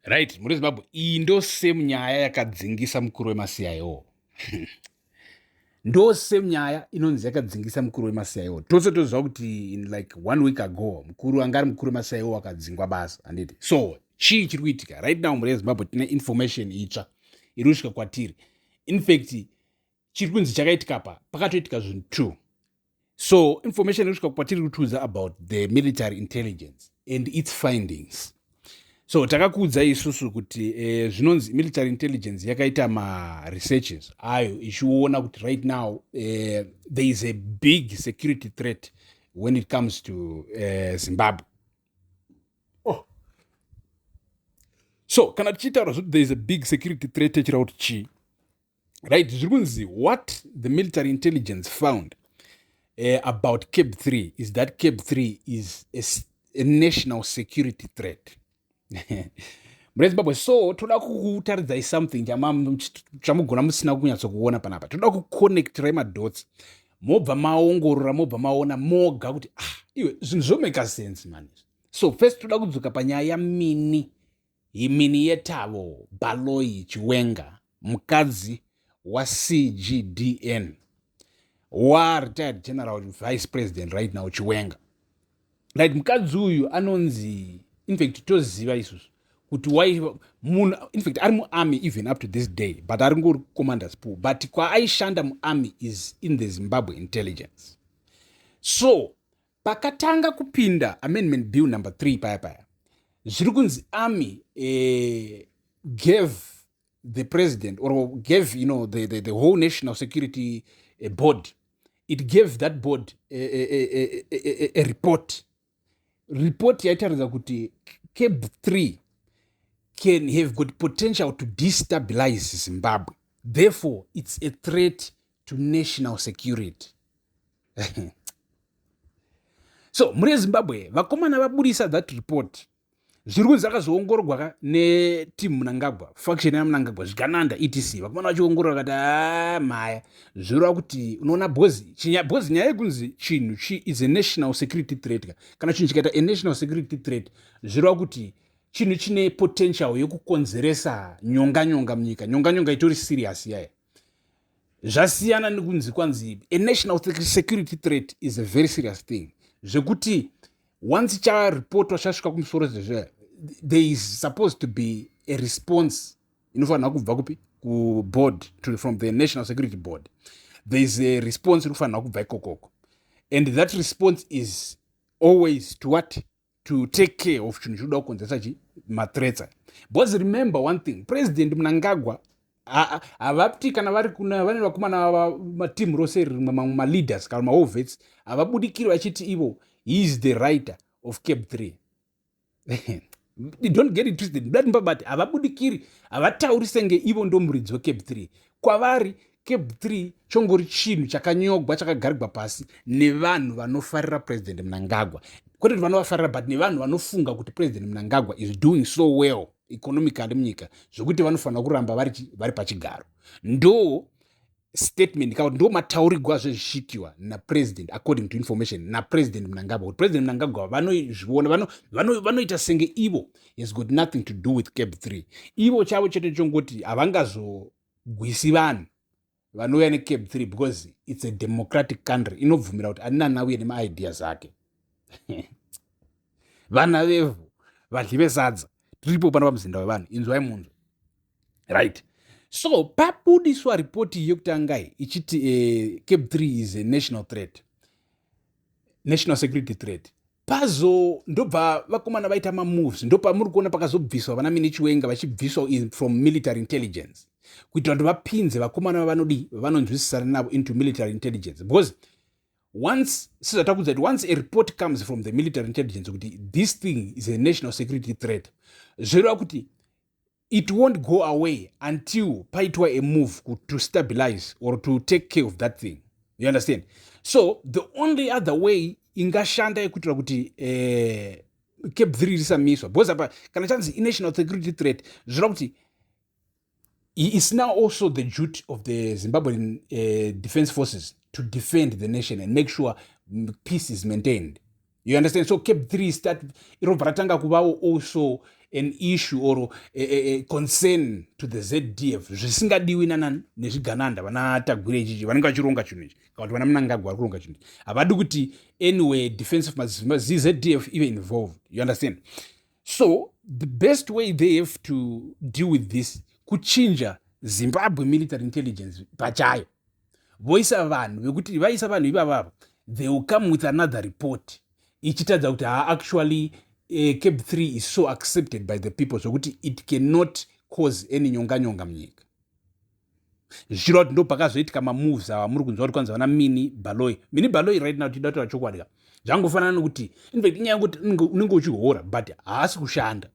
Right, muri Zimbabwe, iyi ndo same nyaya yakadzingisa mukuru wemaCIO. Ndo same nyaya inonzi yakadzingisa mukuru wemaCIO. Tose toziva kuti in like one week ago mukuru anga ari mukuru wemaCIO akadzingwa basa, handiti? So chii chiri kuitika right now muri Zimbabwe? Tine information itsva iri kusvika kwatiri. In fact, chiri kunzi chakaitika pa pakatoitika zvinhu two. So information iri kusvika kwatiri kutiudza about the military intelligence and its findings. So takakuudza isusu kuti zvinonzi military intelligence yakaita maresearches ayo ichiona kuti right now there is a big security threat when it comes to Zimbabwe. Oh. So kana tichitaura zvoti there is a big security threat, techira kuti chii? Right, zviri kunzi what the military intelligence found about CAB 3 is that CAB 3 is a national security threat mune Zimbabwe. So toda kukutaridzai something chamugona musina kunyatsokuona panapa. Toda kuconnectirai madots, mobva maongorora, mobva maona moga kuti, ah, iwe, zvinhu zvomake sense mani. So first toda kudzoka panyaya yaMini, Mini yetavo Baloi Chiwenga, mukadzi waCGDN, waretired general vice president right now Chiwenga, right? Mukadzi uyu anonzi, infact toziva isusu kuti munhu, infact ari muarmy even up to this day, but ari ngori commanders pool, but kwaaishanda muarmy is in the Zimbabwe intelligence. So pakatanga kupinda Amendment Bill number 3 paya paya, zviri kunzi army gave the president or gave the whole national security board, it gave that board a report. Report yaitaridza kuti CAB 3 can have got potential to destabilize Zimbabwe, therefore it's a threat to national security. So muri Zimbabwe, vakomana vabudisa that report. Zviri kunzi akazoongororwa neteam Mnangagwa, faction yaMnangagwa, zvigananda, etc. Vakomana vachiongorora vakati, a maya, zvoreva kuti unoona bhozi bhozi nyaya yekunzi chinhu chi is a national security threat. Kana chinhu chikaita a national security threat, zvoreva kuti chinhu chine potential yekukonzeresa nyonga nyonga munyika, nyonga nyonga itori serious yaya. Zvasiyana nekunzi kwanzi a national security threat is a very serious thing, zvekuti once charipotwa, chasvika kumusoro zvezve, there is supposed to be a response inofanira kubva kupi? Kuboard, from the national security board. There is a response iri kufanira kubva ikokoko, and that response is always to what? To take care of chinhu chinoda kukonzeresa chi mathreats. Because remember one thing, President Mnangagwa havati kana vari kuna vane vakomana matimu rose rimwe, mamwe maleaders kana mawar vets, havabudikiri vachiti ivo he is the writer of CAB 3. Don't get it twisted, but havabudikiri, havatauri senge ivo ndo muridzi weCAB 3. Kwavari CAB 3 chongori chinhu chakanyogwa, chakagarigwa pasi nevanhu vanofarira President Mnangagwa, kwete kuti vanovafarira, but nevanhu vanofunga kuti President Mnangagwa is doing so well economically munyika, zvokuti vanofanira kuramba vari pachigaro. Ndo statement kana kuti ndo mataurigwa zvezvichiitiwa napresident, according to information naPresident Mnangagwa, kuti President Mnangagwa vanozviona, vanoita senge ivo has got nothing to do with CAB 3. Ivo chavo chete chongoti havangazogwisi vanhu vanouya neCAB 3, because it's a democratic country inobvumira kuti ani nani auye nemaideas ake. Vana vevhu, vadyi vesadza, tiripo pano pamuzinda wevanhu, inzwai munzwa. Right, so pabudiswa ripoti yekutanga ichiti CAB 3 is a national threat, national security threat. Pazo ndobva vakomana vaita mamoves. Ndopamuri kuona pakazobviswa vana Mini Chiwenga, vachibviswa from military intelligence, kuitira kuti vapinze vakomana vavanodi, vanonzwisisana navo into military intelligence. Because once, sezvatakudza kuti once a report comes from the military intelligence kuti this thing is a national security threat, zvoreva kuti it won't go away until paitwa a move to stabilize or to take care of that thing, you understand? So the only other way ingashanda yekuitira kuti CAB 3 risamiswa, because apa kana chanzi inational security threat, zvoreva kuti it's now also the duty of the Zimbabwean Defense Forces to defend the nation and make sure peace is maintained, you understand? So CAB 3 start irobva ratanga kuvawo also an issue or a concern to the ZDF, zvisingadiwi nanani nezvigananda vana Tagwirei ichichi vanenge vachironga chinhu ichi, kana kuti vana Mnangagwa vari kuronga chinhu ichi. Havadi kuti anyway defense of ZDF ive involved, you understand? So the best way they have to deal with this kuchinja Zimbabwe Military Intelligence pachayo, voisa vanhu vekuti vaisa vanhu ivavava, they will come with another report ichitadza kuti ha, actually CAB 3 is so accepted by the people zvokuti it cannot cause any nyonga nyonga munyika. Zvichireva kuti ndo pakazoitika mamoves ava muri kunzwa kuti kwanza vana Mini Baloi. Mini Baloi right now, tida kutaura chokwadi ka, zvangofanana nekuti, infact, inyaya yekuti unenge uchihora but haasi kushanda.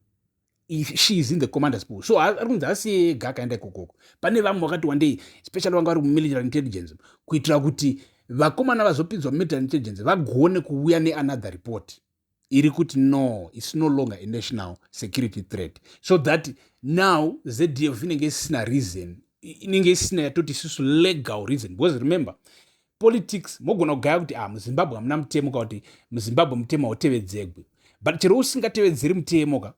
She is in the commanders pool, so ari kunzi asiye ega akaenda ikokoko. Pane vamwe vakati wandei, especially vanga vari kumilitary intelligence, kuitira kuti vakomana vazopinzwa mumilitary intelligence vagone kuuya neanother report iri kuti no, it's no longer a national security threat, so that now ZDF inenge isina reason, inenge isina yatoti isusu legal reason. Because remember, politics mogona kugaya kuti ah, muZimbabwe hamuna mutemo, ka kuti muZimbabwe mutemo hautevedzegwi, but chero usingatevedzeri mutemo ka,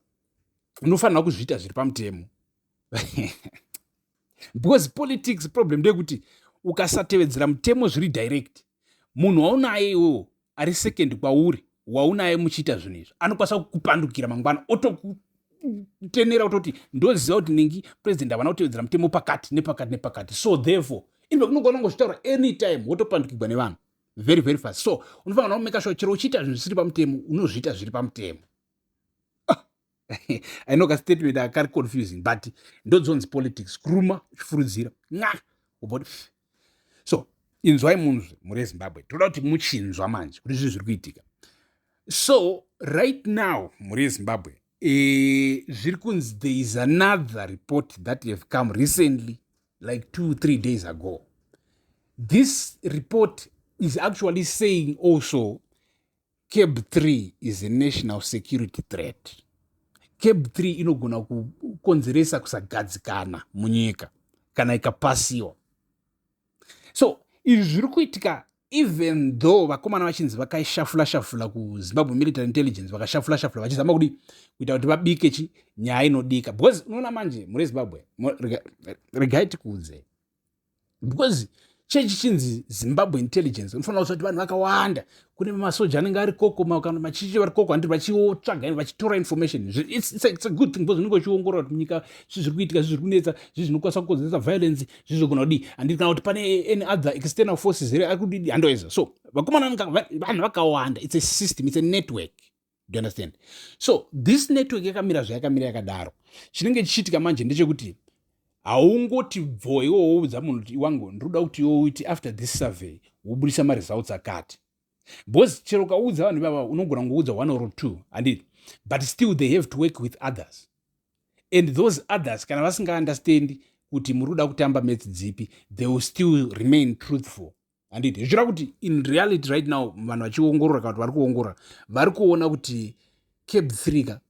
unofanira kuzviita zviri pamutemo, because politics problem ndeyekuti ukasatevedzera mutemo zviri direct, munhu waunaye iwewo ari second kwauri, waunaye muchiita zvinhu izvi, anokwanisa kukupandukira mangwana, otokutenera kutoti ndoziva kuti ningi president havana kutevedzera mutemo pakati nepakati nepakati. So therefore, in fact, unogona kungozvitaura anytime, wotopandukirwa nevanhu very very fast. So unofanira kumake sure chero uchiita zvinhu zvisiri pamutemo, unozviita zviri pamutemo. I know kastatement akari confusing, but ndodzonzi politics, kuruma uchifurudzira nga uboti. So inzwai munzwe, muri eZimbabwe, toda kuti muchinzwa manje kuti zvii zviri kuitika. So right now, muri eZimbabwe, zviri kunzi there is another report that have come recently, like 2-3 days ago. This report is actually saying also CAB 3 is a national security threat. CAB 3 inogona kukonzeresa kusagadzikana munyika kana ikapasiwa. So izvi zviri kuitika even though vakomana vachinzi vakaishafula shafula kuZimbabwe Military Intelligence, vakashafula shafula vachizama kudi kuita kuti vabike chi nyaya inodika. Because unoona manje, muri Zimbabwe, regai tikuudze, because chechi chinzi Zimbabwe Intelligence, unofanira kuziva kuti vanhu vakawanda, kune masoja anenge ari koko kana machichi vari koko, handiti, vachiotsvaga, vachitora information. It's a good thing because unenge uchiongorora kuti munyika zvi zviri kuitika, zvi zviri kunetsa, zvi zvinokwanisa kukonzeresa violence, zvi zvogona kudii, handiti, kana kuti pane any other external forces here ari kudidi, handoeza. So vakomana, vanhu vakawanda, it's a system, it's a network, do you understand? So this network yakamira zvayakamira yakadaro. Chinenge chichiitika manje ndechekuti haungoti bvo iwo woudza munhu kuti iwangu, ndinoda kuti iwo uiti after this survey wobudisa maresults akati, because chero ukaudza vanhu ivava, unogona kungoudza one or two, handiti, but still they have to work with others, and those others, kana vasingaunderstandi kuti muri kuda kutamba maths dzipi, they will still remain truthful, handiti? Zvichireva kuti in reality right now, vanhu vachiongorora, kana kuti vari kuongorora, vari kuona kuti CAB 3 ka,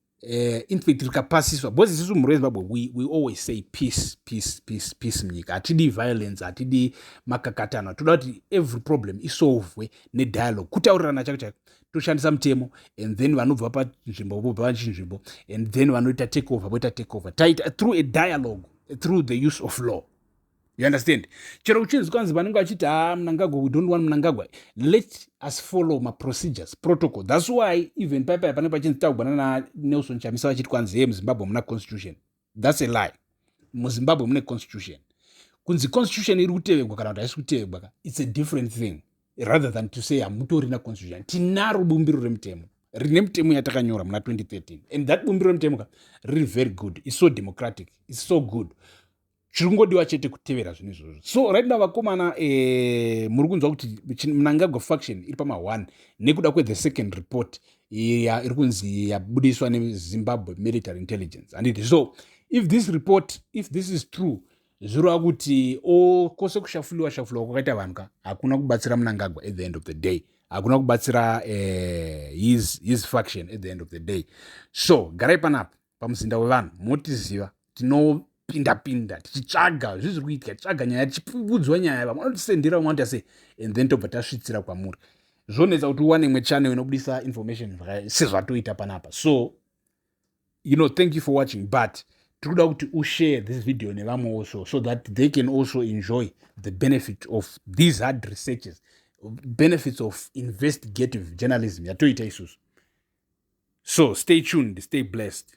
in fact rikapasiswa, because isusu mhuri yeZimbabwe, we always say peace, peace, peace, peace munyika. Hatidi violence, hatidi makakatano. Toda kuti every problem isolvwe nedialogue, kutaurirana chako chako, toshandisa mutemo, and then vanobva panzvimbo vobva pachinzvimbo, and then vanoita take over voita take over, taita through a dialogue, through the use of law, you understand? Chero uchinzi kwanzi vanenge vachiti ha, Mnangagwa, we don't want Mnangagwa, let us follow maprocedures, protocol. That's why even paipai pane pachinzi tagwana naNelson Chamisa vachiti kwanzi ye muZimbabwe muna constitution. That's a lie. MuZimbabwe mune constitution. Kunzi constitution iri kutevegwa kana kuti haisi kutevegwa ka, it's a different thing rather than to say hamutorina constitution. Tinaro bumbiro remutemo rine mutemo yatakanyora muna 2013, and that bumbiro remutemo ka riri very good. It's so democratic, it's so good. Chiri kungodiwa chete kutevera zvinhu izvozvo. So right now, vakomana, muri kunzwa kuti Mnangagwa faction iri pama1 nekuda kwethe second report iri kunzi yabudiswa neZimbabwe Military Intelligence, handiti? So if this report, if this is true, zvireva kuti kwose kushafuliwa shafuliwa kwakaita vanhu ka hakuna kubatsira Mnangagwa at the end of the day, hakuna kubatsira his faction at the end of the day. So garai panapa pamuzinda wevanhu, motiziva, tinopinda pinda tichitsvaga zvi zviri kuitika, tichitsvaga nyaya, tichiudzwa nyaya, vamwe vanotisendera, vamwe vanoita sei, and then tobva tasvitsira kwamuri. Zvonetsa kuti uwane imwe channel inobudisa information sezvatoita panapa. So Thank you for watching, but tiri kuda kuti ushare this video nevamwe also, so that they can also enjoy the benefit of these hard researches, benefits of investigative journalism yatoita isusu. So stay tuned, stay blessed.